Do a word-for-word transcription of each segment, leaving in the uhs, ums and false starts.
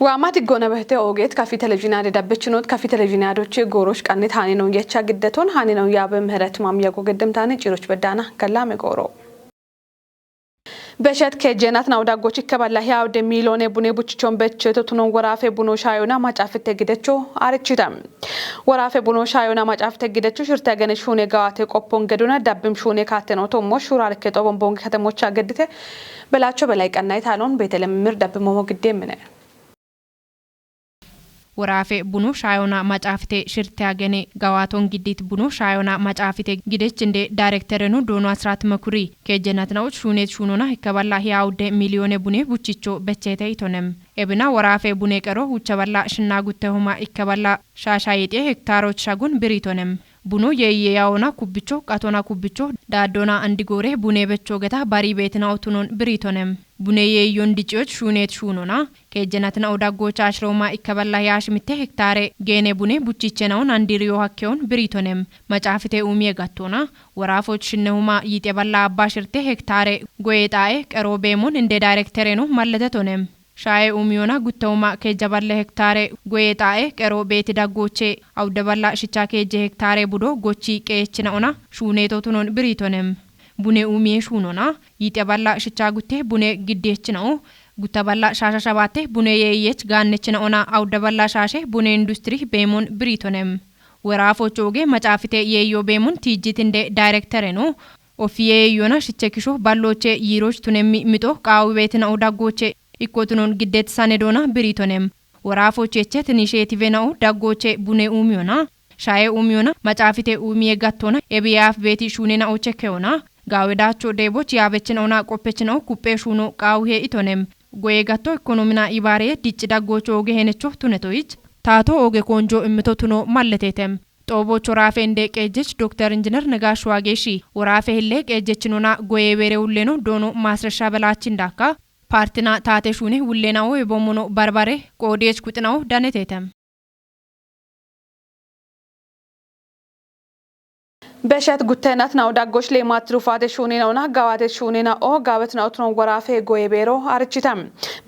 Waama diggoona bahite oogeet kafi televizhiinaade dabbechinoot kafi televizhiinaadochi gooroch qannit haaninoon yecha giddeton haaninoon yaabe ምህረት ማም ያጎ ገደምታኒ ጭሮች በዳና ገላሜ gooro. Beshet keejjeenat na'u daggoch ikke balla hiyaawde miiloone bune buchichoon becheeto tunon woraafe buno shaayoona macaafitte gidecho arichita. Woraafe buno shaayoona macaafitte gidecho shirte agene shuune gawaate qoppon geduna dabbim shuune kaatteno tommo shuuraarke xobon bonge katemocha geddite Belacho Belay qannay taaloon Beetelem mir dabbi momo giddeemmine. Woraafe bunu shaayona macaafite shirte agene gawaaton giddit bunu shaayona macaafite gidechinde daayirekterenu doono Asiraat Mekuri keejjenatna'uch shuuneet shuunona ikkaballa hiyaawudde miliyoone bune buchicho becheete itonem. Ebina woraafe bune qero wuchaballa shinna guttehuma ikkaballa shaasha yixe hektaaroch shagun biritonem. Buno yeeyye yaona kubbicho qatona kubbicho daaddona andigoore bune becho geta bari beetina'o tunon biritonem. Bune yeeyyon diciyoch shuuneet shuunona keejjenatina'u daggoocha ashirooma ikkaballa yaashimitte hektaare geene bune buchichenaon andiriyo hakkeon biritonem. Macaafite uumiye gattona woraafoch shinnehuma yixe balla abba shirte hektaare goye xaa'e qero beemon inde daayirektereno malletetonem. Shaaye uumiyona guttehuma keejja balle hektaare goye xaa'e qero beeti daggooche awudde balla shicha keejje hektaare budo gochi qeechina'ona shuuneeto tunon biritonem. Bune uumiye shuunona yixe balla shicha gutte bune giddeechina'o gutta balla shaasha shabaatte bune yeeyyeech gaannechina'ona awudde balla shaashe bune industiri beemon biritonem. Woraafoch ooge macaafite yeeyyo beemon tiijjitinde daayirektereno offi yeeyyona shiche kisho ballooche yiiroch tunemmi mixo qaawi beetina'u daggooche ikko tunon giddet sanedoona biritonem. Woraafoch yechet inisheetivena'u daggooche bune uumiyona shaye uumiyona macaafite uumiye gattona ebiyaaf beeti shuunena'oche keyona gaawe daacho deeboch yaabechina'ona qoppechina'o kupphe shuuno qaawihe itonem. Goye gatto ikonomina ibaareye dicci daggoocho ooge henecho tunetoyich taato ooge koonjo immito tuno malleteetem. Xoobocho raafe inde qeejjech Dokter Injiner Negash Waageeshi woraafe hille qeejjechinona goye beere ulleno doono maasreshsha belaachin daakka paartina taate shuune wulleena'o ebommono barbare qoodeech kuxina'o daneteetem. Beshet gutteenat na'u daggoch leemaat tirufaate shuunena'ona gawaate shuunena'o gaawet na'o tunon woraafe goye beero arichita.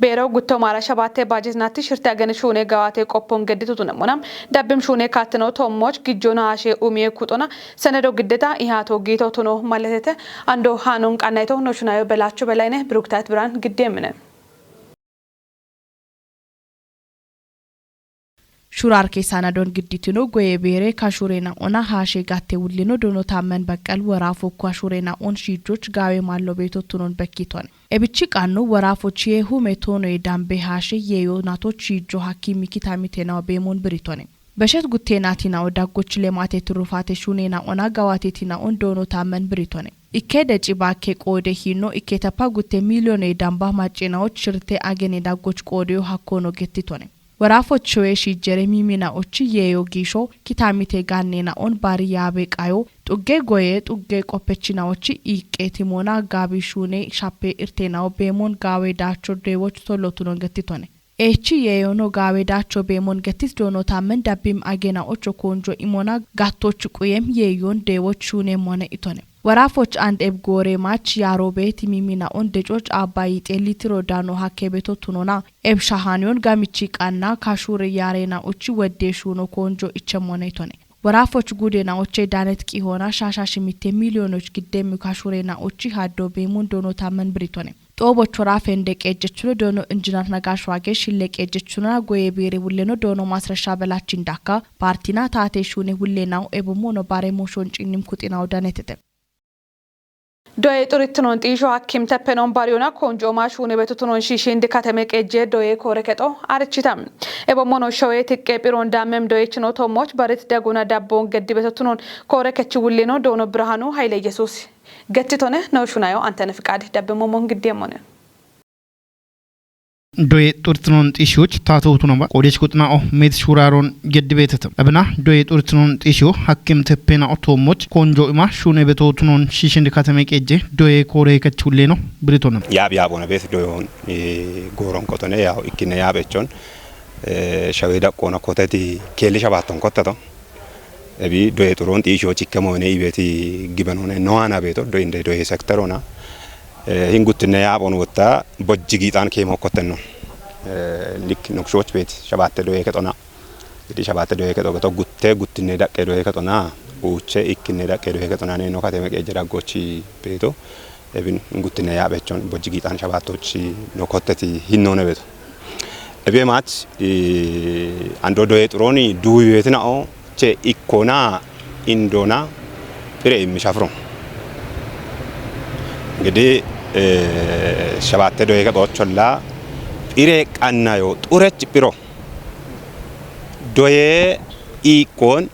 Beero gutto maara shabaatte baajet natti shirte agene shuune gawaate qoppon gedditu tunemmona dabbim shuune kaatteno toommoch gijjona haashe umiye kuxona senedo giddeta ihaato giito tuno malletete ando haanon qannayto no shunayo Belacho Belayne Birukitayit Biraan giddeemmine. Shurar ke sanadon gidditino goye beere ka shure na'ona haashe gatte wullino doono Taammen Beqqel woraafo ka shure na'on shiijjoch gaawe maallo beeto tunon bekkiton. Ebichi qanno woraafo chiye hume toonoye dambe haashe yeeyo nato shiijjo hakki mikita mitenawo beemon biritone. Beshet gutteenati na'o daggoch leemaate tirufaate shuune na'ona gawaateti na'on doono Taammen biritone. Ikke deci baakke qoode hiinno ikketappa gutte miiliyoone damba macce na'och shirte agene daggoch qoodeyo hakkono gettitone. Woraafoch shoye shiijjere miimi na'ochi yeeyo giisho kitaamite gaanne na'on baari yaabe qayo xugge goye xugge qoppechi na'ochi iiqqeeti moona gaabi shuune shappe irte na'o beemon gaawe daacho deewoch tollo tunon gettitone. Echi yeeyono gaawe daacho beemon gettis doono Taammen dabbim agena ocho koonjo imona gattoch quyem yeeyon deewoch shuune mone itone. Woraafoch and eb goore mach yaaro beeti miimi na'on decoch abba yixe litiro daano hakke beto tunona eb shahaniyon gamichi qanna ka shure yaare na'ochi wedde shuuno koonjo ichemmone itone. Woraafoch gude na'oche daanet qihoona shaasha shimitte miiliyoonoch giddemmi ka shure na'ochi haddo beemon doono Taammen biritone. Xooboch woraafe inde qeejjechino doono Injiner Negash Waage shille qeejjechinona goye beere wulleno doono maasreshsha belachin daakka paartina taate shuune wullenawo ebommono bare moshon cinnim kuxinawo danetete. Doye xurittinon xiisho hakkim teppenon bariyona koonjooma shuune beto tunon shiishindi kateme qeejje doye koore kexo arichita. Ebommono shoye tiqqe phiron daammem doyechino toommoch barit daguna dabboon geddi beto tunon koore kechi wullino doono Birhaanu Hayile Yesuus. Gettitone noo shunayo Antene Fiqaadi dabbe momon giddeemmone. Doye xurtinoon xiishiyoch taatootunoma qoodech quxina'o meet shuuraaroon geddi beetete. Abina doye xurtinoon xiishiyo hakkim teppena otoomoch koonjo ima shuune betootunoon shiishindi katame qeejje doye kooree kachulleeno biritono. Yaab yaabona beet doyoon, eh, gooron qotone yaaw ikkine yaabechon, eh, shawee daqqoona koteti keelli shabaatton kottato. Ebi doye xuroon xiishiyoch ikke moyne ibeeti gibenone noana beeto doye inde doye sekterona. Eh, hin guttinne yaabon wotta bojji giixaan keemo kottenno. Likki nokshoch beeti shabaatte doyee kexona. Gidi shabaatte doyee kexo geto gutte guttinne daqqe doyee kexona. Uuche ikkinne daqqe doyee kexona neeno kateme qeejje daggochi beeto. Ebin guttinne yaabechon bojji giixan shabaattochi no kotteti hinnoone beeto. Ebe maach ando doyee xurooni duuyi beetinao che ikkona indoona phire immi shafiro. Gidi shabaatte doyee kexocholla phire qannayo xurech phiro doyee iiqqoon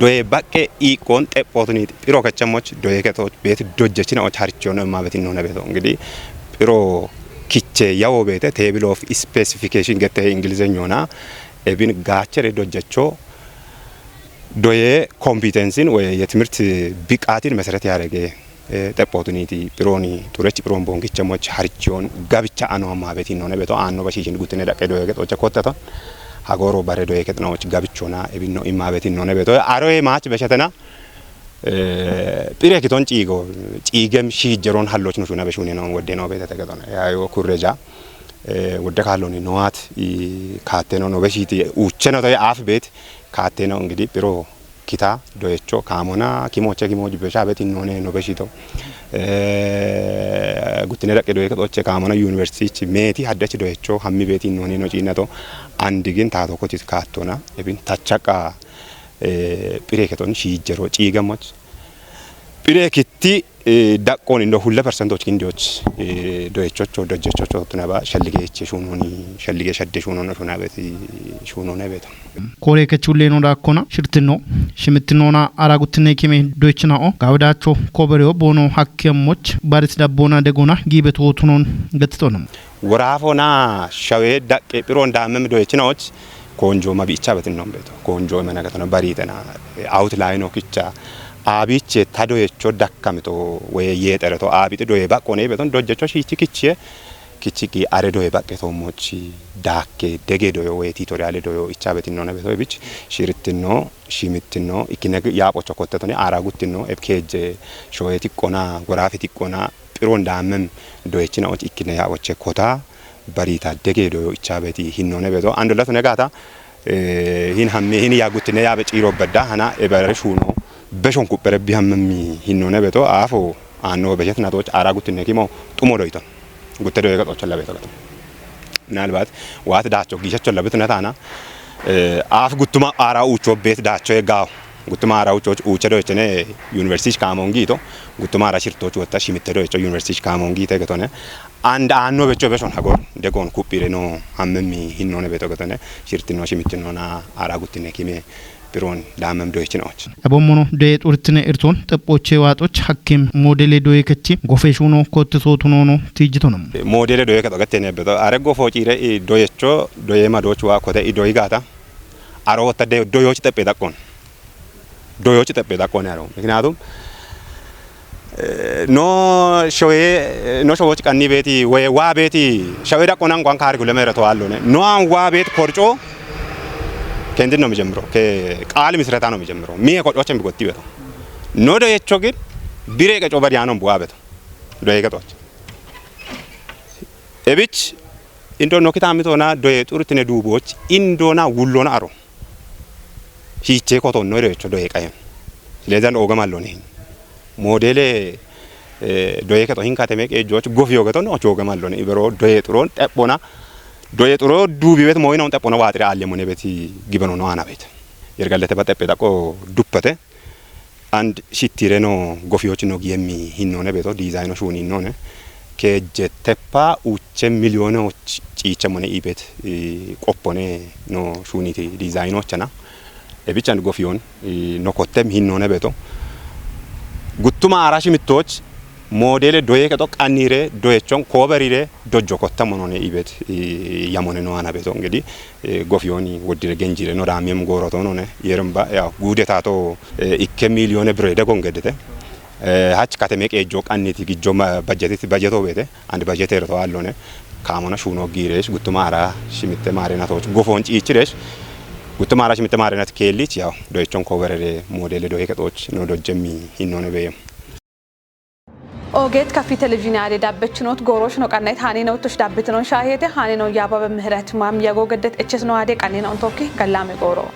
doyee baqqe iiqqoon xephootuniti phiro kechamoch doyee kexoch beeti dojjechina och harichona imma betinnoona beeto. Gidi phiro kiche yawo beete table of specification gette Ingilizenyona ebin gaachere dojjecho doyee ኮምፒተንሲን ወይ የትምህርት ብቃትን መሰረት ያደረገ xephootuniti phirooni xurech phiroon boonkicha moch harichoon gabicha ano ammaa betinnoone beeto aanno bashiishin guttinne daqqe doyee kexocha kottaton hagooro bare doyee kexonoch gabichona ebinno imma betinnoone beeto. Aroye maach beshatena phire kiton ciigo ciigem shiijjeroon halloch no shuna beshune no wodde no beetete kexona. Yayo kurreja wodde kaalloni nowaat kaatteno no beshiti uucheno toye aaf beet kaatteno gidi phiro kita doyecho kaamona kimoche kimoji besha betinnoone no beshito. Guttinne daqqe doyee kexoche kaamona university meeti haddach doyecho hammi betinnoone no ciinnato. Andi gin taato kotit kaattona ebin tachaqa phire keton shiijjero ciigamoch phire kitti daqqoon indo hulle persentoch kindiyoch doyechocho dojjechocho tunaba shalligeche shuunoni shallige shadde shuunona shuna beeti shuunone beeto. Koore kechulleeno daakkona shirtinno shimittinnoona ara guttinne kime doyechinao gaawidaacho koobereyo boono hakkemmoch baris dabboona degona giibetootunoon gattitono. Woraafona shawee daqqe phiroon daammem doyechinaoch koonjoo mabiicha betinnoon beeto. Koonjoo imena getono bariitena outline okicha aabiche ta doyecho dakkamito woye yeexereto aabixi doyee baqqone beton dojjecho shiichi kichiye kichiki are doye baqqe toommochi daakke dege doyo woye tiitoriyaale doyo icha betinnoone beto ebich shirittinno shimittinno ikkine yaaphocho kottetoni aara guttinno eb keejje shoye tiqqona goraafi tiqqona phiroon daammem doyechina och ikkine yaaphoche kota bariita dege doyo icha beti hinnoone beto andolla tune gaata hin hamme hin yaa guttinne yaabe ciiro bedda hana ebare shuuno beshon kuppere bi hammem hinnoone beto aafo aanno beshet natoch aara guttinne kimo xumo doyton gutte doye kexocho labeto gato. ምናልባት waati daacho giishacho labitune taana aaf guttuma aara uucho beet daacho eggaawo guttuma aara uucho uuche doyechene university kaamoon giito guttuma aara shirtoch wotta shimitte doyecho university kaamoon giite getone and aanno becho beshon hagor degoon kuphire no hammem hinnoone beto getone shirtinno shimittinnoona aara guttinne kime phiroon daammem doyechinaoch. Abommono doye xurittine irtoon xephooche waaxoch hakkim moodele doye kechi gofeeshuuno kottesootunoono tiijjitono. Moodele doye kexo gattene beto are gofoo ciire i doyecho doye madooch waa kote i doyi gaata aro wotta de doyooch xephe daqqoon doyooch xephe daqqoon aro miknaatum no shoye no showoch qanni beeti woye waa beeti shawe daqqonan ቋንቋ ካሪኩለም ere to allone no an waa beet korco kendin ነው የሚጀምረው ከቃል ምስረታ ነው የሚጀምረው miye kocochen bigotti beto no doyecho gin bire qeco bariyanon buwa beto doye kexoch ebich indo no kitamitona doye xurtine duuboch indona wullona aro hiichee kotonno doyecho doye qayon ስለዚህ አንድ ኦገም አለሆነ ይህን ሞዴሌ doye kexo hin kateme qeejjooch gofiyo geton och oogem allone ibero doye xuroon xephona doye xuro duubi bet mooyinaun xephona waaxire aalle mone beti gibeno no aana bet yergallete ba xephe daqqo duppete and shittiire no gofiyoch no giyemmi hinnoone beto diizayno shuuni hinnoone keejje teppa uuche miliyooneoch ciiche mone iibet qoppone no shuuniti diizaynochana ebichan gofiyoon no kottem hinnoone beto guttuma aara shimittoch moodele doye kexo qanniire doyechon kooberire dojjo kotta monone iibet yamone no aana beto ngedi gofiyooni woddire genjiire no daamiyem goorotoonone yeremba yaw guudetaato ikke miiliyoone bire degongedete hach kateme qeejjo qanniti gijjo bajjetiti bajjeto beete and bajjeteero to allone kaamona shuuno giireesh guttuma ara shimitte maarenatooch gofoon ciichireesh guttuma ara shimitte maarenat keellich yaw doyechon kooberere moodele doye kexooch no dojjemmi hinnoone beeyem. Oogeet kaffii televizhiinii aadee daabbechinoot gooroosh no qanna'it haanee na uttosh daabbetinon shaaheete haanee no yaababa mihirat maam yagoo geddet eches no aadee qannee na untokki gallaame gooroo.